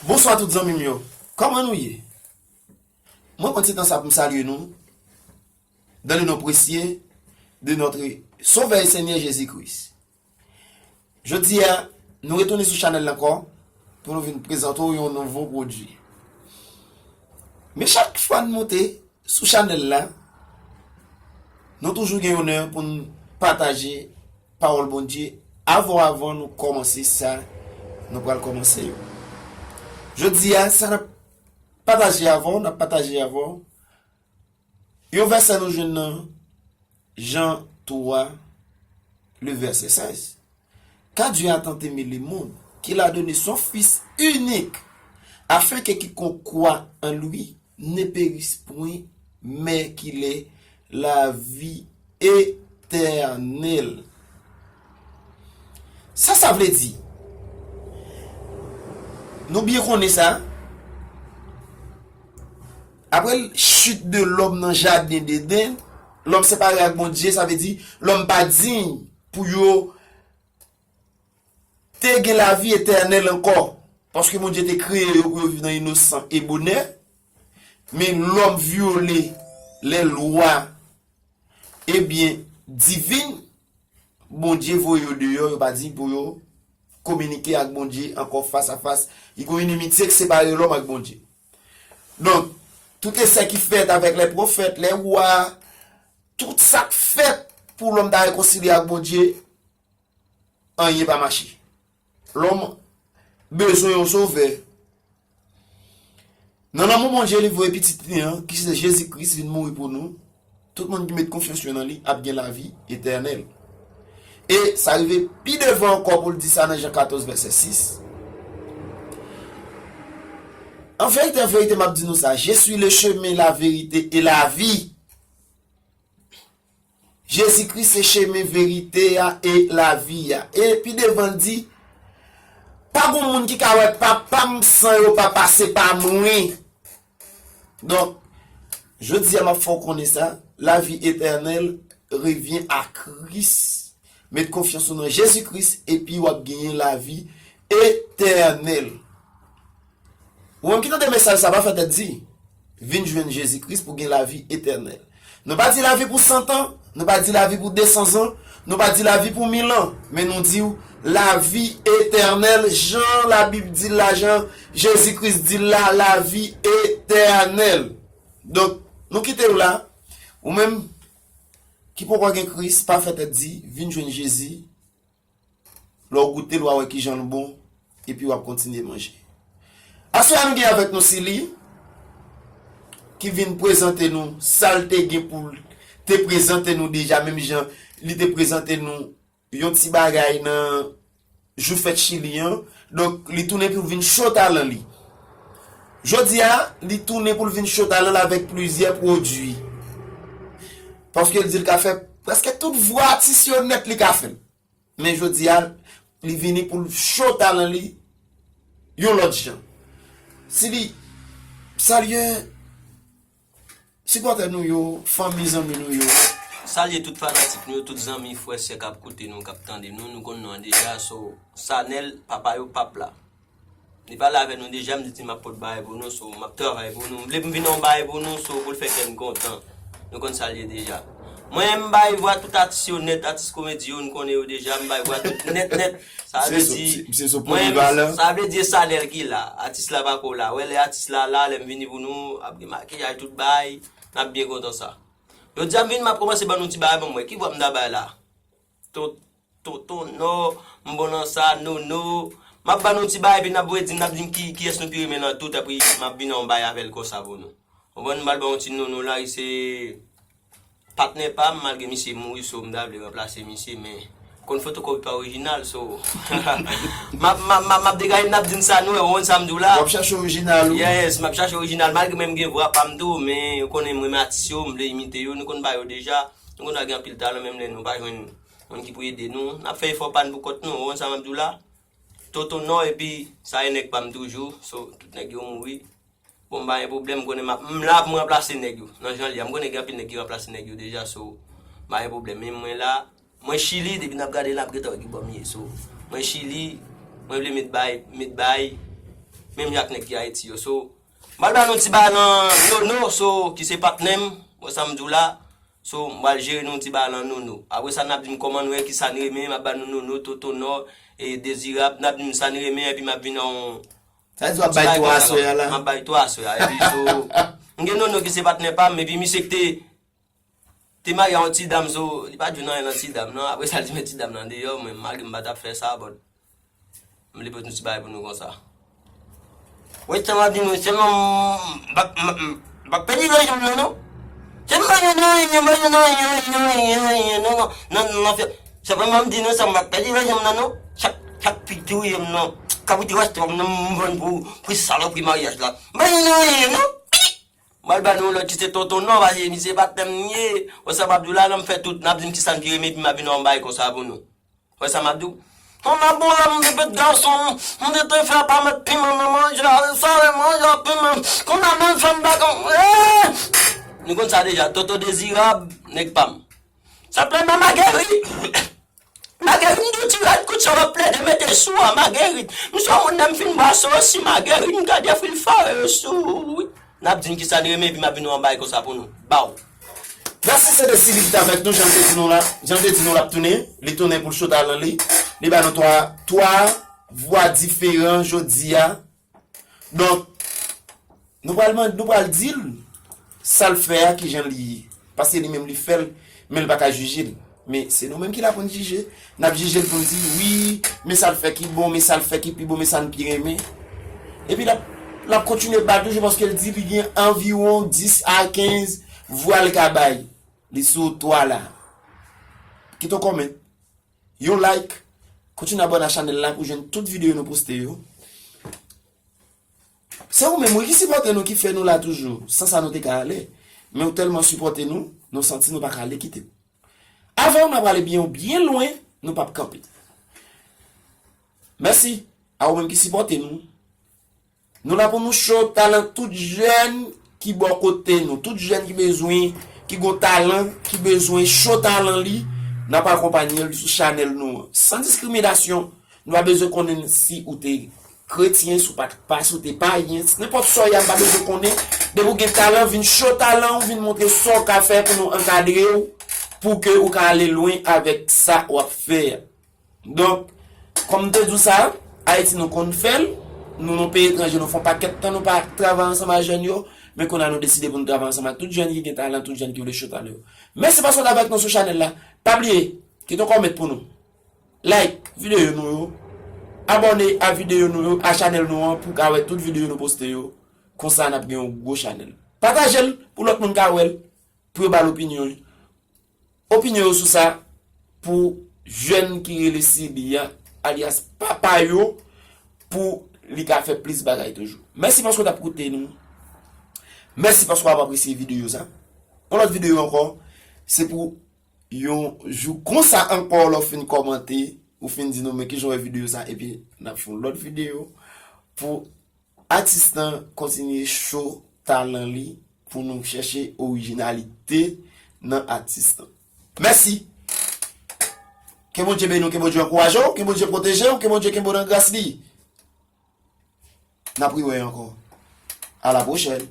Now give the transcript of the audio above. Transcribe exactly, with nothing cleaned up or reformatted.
Bonswa tout zanmi m yo. Kòman nou ye? Mwen pran ti tan sa pou m salye nou dans le nom précieux de notre Sauveur et Seigneur Jésus-Christ. Jodi a, nou retounen sou chanèl la ankò pou nou vin prezante w yon nouvo pwodui. Men chak fwa n monte sou chanèl la, nou toujou gen onè pou n pataje pawòl Bondye avè w avan nou kòmanse sa nou pral kòmanse yo. Jodi a, sa n ap pataje avè w, n ap pataje avè w yon vèsè nou jwenn nan Jan twa, le verset seize. Car Dieu a tant aimé le monde qu'il a donné son Fils unique, afin que quiconque croit en lui ne périsse point, mais qu'il ait la vie éternelle. Sa sa vle di? Nou byen konnen sa. Apre chit de lòm nan jaden Deden, lòm separe ak Bondye, sa vle di lòm pa diy pou yo te gen lavi etènèl ankò. Paske Bondye te kreye yo pou yo viv nan inosan e bonè. Men lòm vyole lè lwa, ebyen, divin, Bondye voye yo deyò, yo pa diy pou yo kominike ak Bondye ankò fas a fas. Li gen yon inimitye ki separe lòm ak Bondye. Donk, tout esè ki fèt avèk lè pwofèt, lè wa, tout sa k fèt pou lòm ta rekonsilye ak Bondye, anyen pa mache. Lòm bezwen yon sovè. Nan lanmou Bondye, li voye pitit li an, ki se Jezi Kris, vin mouri pou nou. Tout moun ki met konfyans yo nan li ap gen lavi etènèl. E sa rive pi devan ankò pou l di sa nan Jan katòz, vèsè sis. An verite, an verite, m ap di nou sa, Je suis le chemin, la vérité et la vie. Jezi Kris se chemen, verite a e lavi a. E pi devan l di, pa gon moun ki ka wè Papa m san yo pa pase pa mwen. Donk, jodi a m ap fè w konnen sa, lavi etènèl revyen a Kris. Met konfyans ou nan Jezi Kris epi w ap genyen lavi etènèl. Ou menm ki tande mesaj sa, pa fè tèt di. Vin jwenn Jezi Kris pou gen lavi etènèl. Nou pa di lavi pou san tan, nou pa di lavi pou de san zan, nou pa di lavi pou mil an, men nou di w lavi etènèl, jan Labib di l la, jan Jezi Kris di l la, lavi etènèl. Donk, nou kite w la. Ou menm ki poko gen Kris, pa fè tèt di, vin jwenn Jezi. Lè w goute l, w a wè kijan l bon, epi w ap kontinye manje. Aswè a, nou gen avèk nou Sili, ki vin prezante nou sa l te gen pou l te prezante nou deja, menm jan li te prezante nou yon ti bagay nan jou fèt Chili an. Donk, li tounen pou l vin cho talan li. Jodi a, li tounen pou l vin cho talan l avèk plizyè pwodui. Paske l di l ka fè prèske tout vwa atis yo nèt, li ka fè l. Men jodi a, li vini pou l cho talan li yon lòt jan. Sili, salye sipòtè nou yo, fanmi, zanmi nou yo. Salye tout fanatik nou yo, tout zanmi, frè, sè k ap koute nou, k ap tande nou, nou konn nou an deja, so, Sanèl, papa yo, pap la. Li pale avè nou deja, m di, di m ap pot bagay pou nou, so, m ap travay pou nou. M vle m vin yon bagay pou nou, so, pou l fè kè n kontan. Nou konn sa l ye deja. Mwen, m bay vwa tout atis yo nèt, atis komedi yo, n konnen yo deja, m bay vwa tout nèt, nèt. Sa vle di, mwen, sa vle di Sanèl ki la. Atis la pako la. Wè lè atis la la, lè m vini pou nou, ap gen makiyaj, tout bagay, n ap byen kontan sa. Jodi a m vin, m ap kòmanse ban nou ti bagay ban m wè. Ki vwa m ta bay la? Ton, Tonton Nò, m bon nan sa, Nono. M ap ban nou ti bagay, epi n ap voye di, n ap di m ki, kiyès nou pi renmen nan tout, epi m ap vin yon bagay avè l konsa pou nou. Konprann, m pral ban yon ti Nono la, li se patnè pa m, malgre misye mouri, so m ta vle ranplase misye, men konn fotokopi pa orijinal, so. M ap, m ap, m ap, m ap degaje, m ap di n sa nou, ou konn sa m di w la. W ap chache orijinal ou? Yes, m ap chache orijinal, malgre mwen m gen vwa pa m tou, men ou konnen m renmen atis yo, m vle imite yo, nou konn ba yo deja, nou konn gen anpil talan, menm lè nou pa jwenn moun ki pou ede nou, n ap fè efò pa n pou kont nou, ou konn sa m ap di w la. Tonton Nò, epi sa e nèg pa m toujou, so, tout nèg yo mouri. Bon, m pa gen pwoblèm, m konnen m ap, m la pou m ranplase nèg yo, nan jan l ye a. M konnen gen anpil nèg ki ranplase nèg yo deja, so, m pa gen pwoblèm. Men mwen la, mwen Chili, depi n ap gade, n ap gentan wè ki bò m ye, so, mwen Chili, mwen vle met bay, met bay, menm jan ak nèg ki Ayiti yo. So, m pral ba nou ti bagay nan Nono, so, ki se patnè m, wè sa m di w la. So, m pral jere nou ti bagay nan Nono. Apre sa, n ap di m kòman n wè, kisa n renmen, m ap ba nou Nono, Toto Nò, e Dezirab, n ap di m sa n renmen, epi m ap vin nan yon Sa di w ap bay twa aswè a la. M ap bay twa aswè a. Epi so, m gen Nono ki se patnè pa m, epi misye ki te, te marye a yon ti dam, so, li pa t jwenn anyen nan ti dam nan. Apre sa, li met ti dam nan deyò, mwen, malgre m pa t ap fè sa, but m li pote yon ti bagay pou nou konsa. Wi, sa m ap di nou, se mwen, m pa, m, m, m pa pèdi lè janm nan, non. Se mwen, non, non, non, non, non, non, non, non, non, non, non, fè, se mwen, m di nou, sa m pa pèdi lè janm nan, non. Chak, chak fi ki touye m nan, kapite rèstoran m nan, m vann pou, pou salopri maryaj la. M pa di nou, non. M al ba nou lòt ki se tonton non, paske misye pa t tèm ye. Wè sa m ap di w la, lè m fè tout, n ap di m kisa n pi renmen, epi m ap vin yon bagay konsa pou nou. Wè sa m ap di w? Mwen m ap bon lè m te pèt gason, m te te fè pa met piman nan manje, ale sale manje a piman. Kounye a menm fè m pa konn, eh! Nou konn sa deja, Toto Dezirab, nèg pa m. Sa plè nan Magerit. Magerit, m di w ti rad kout sa w ap plede mete sou a, Magerit. M sou moun nan m fin bwase osi, Magerit, m gade fril fare yo sou, wi. N ap di n kisa n renmen, epi m ap vin yon bagay konsa pou nou. Baw. Mèsi, se Desi ki t avèk nou, jan m te di nou la, jan m te di nou l ap tounen, li tounen pou l cho talan li, li ba nou twa, twa vwa diferan jodi a. Donk, nou pral mande, nou pral di l sa l fè a, kijan li ye. Paske li menm li fè l, men l pa ka jije l. Men se nou menm ki la pou n jije. N ap jije l pou n di, wi, men sa l fè ki bon, men sa l fè ki pi bon, men sa n pi renmen. Epi l ap, l ap kontinye bat toujou paske l di li gen anviwon dis a kenz vwa l ka bay. Li sou twa la. Kite yon comment, yon like, kontinye abòne a chanèl la pou jwenn tout videyo nou poste yo. Se ou menm wi ki sipòte nou, ki fè nou la toujou. San sa nou te ka ale. Men ou tèlman sipòte nou, nou santi nou pa ka ale kite w. Avè w n ap ale byen, byen lwen, nou p ap kanpe. Mèsi a ou menm ki sipòte nou. Nou la pou nou cho talan tout jèn ki bò kote nou, tout jèn ki bezwen, ki gon talan, ki bezwen cho talan li, n ap akonpanye l sou chanèl nou an. San diskriminasyon, nou pa bezwen konnen si ou te kretyen, si w pa t, pa, si w te payen, nenpòt sa w ye a, m pa bezwen konnen. Depi w gen talan, vin cho talan w, vin montre sa w ka fè pou nou ankadre w, pou ke ou ka ale lwen avèk sa w ap fè a. Donk, kòm m te di w sa, Ayiti nou konn fè l, nou nan peyi etranje, nou fè yon pakèt tan nou pa travay ansanm ak jèn yo, men kounye a nou deside pou nou travay ansanm ak tout jèn ki gen talan, tout jèn ki vle cho talan yo. Mèsi paske w t avèk nou sou chanèl la. Pa bliye, kite yon comment pou nou. Like videyo nou yo. Abòne a videyo nou yo, a chanèl nou an, pou w ka wè tout videyo nou poste yo. Konsa, n ap gen yon gwo chanèl. Pataje l pou lòt moun ka wè l, pou yo ba l opinyon yo. Opinyon yo sou sa, pou jèn ki rele Sibi a, alyas papa yo, pou li ka fè plis bagay toujou. Mèsi paske w t ap koute nou. Mèsi paske w ap apresye videyo sa. Yon lòt videyo ankò, se pou yon jou konsa ankò, lè w fin kòmante, ou fin di nou, men kijan w wè videyo sa, epi n ap fè yon lòt videyo pou atis lan kontinye cho talan li, pou nou chèche orijinalite nan atis lan. Mèsi. Ke Bondye beni w, ke Bondye ankouraje w, ke Bondye pwoteje w, ke Bondye kenbe w nan gras li. N ap riwè ankò. A la pwochèn.